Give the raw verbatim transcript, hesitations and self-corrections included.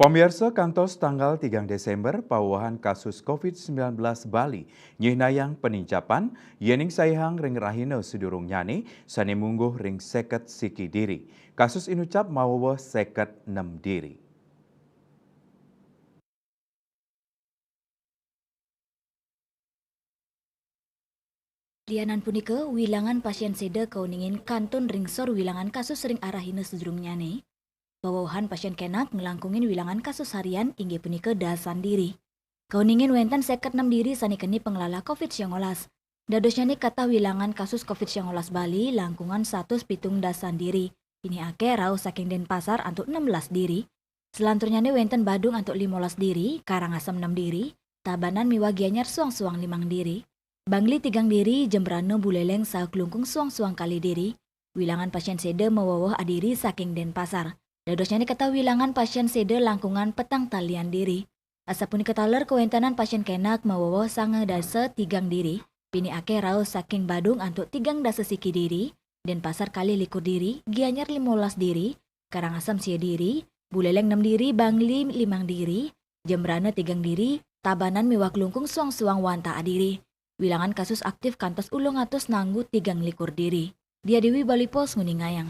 Pamiarsa, kantos tanggal tigang Desember, pawewehan kasus covid sembilan belas Bali nyihnayang penincapan, yéning saihang ring rahina sadurungnyane sane mungguh ring seket siki diri. Kasus inucap maweweh seket nem diri. Lianan punika, wilangan pasien seda kauningin kantun ring sor wilangan kasus ring arahina sadurungnyane. Pawewehan pasien kenak nglangkungin wilangan kasus harian inggih punika dasan diri. Kauningin wenten seket nem diri sane keni panglala covid sembilan belas. Dadosnyane katah wilangan kasus covid sembilan belas Bali langkungan satus pitung dasan diri. Ini akeh rauh saking Denpasar antuk enam belas diri. Selanturnyane wenten Badung antuk limolas diri, Karangasem nem diri, Tabanan miwah Gianyar suang-suang limang diri. Bangli tigang diri, Jembrana, Buleleng saha Klungkung suang-suang kalih diri. Wilangan pasien seda maweweh adiri saking Denpasar. Dadosnyane katah wilangan pasien seda langkungan petang talian diri. Asapunika taler kawentenan pasien kenak maweweh sangang dasa tigang diri, pinih akeh rauh saking Badung antuk tigang dasa siki diri, Denpasar kalih likur diri, Gianyar limolas diri, Karangasem sia diri, Buleleng nem diri, Bangli limang diri, Jembrana tigang diri, Tabanan miwah Klungkung suang-suang wantah adiri. Wilangan kasus aktif kantos ulung atus nanggu tigang likur diri. Dia Dewi, Bali Post, nguningayang.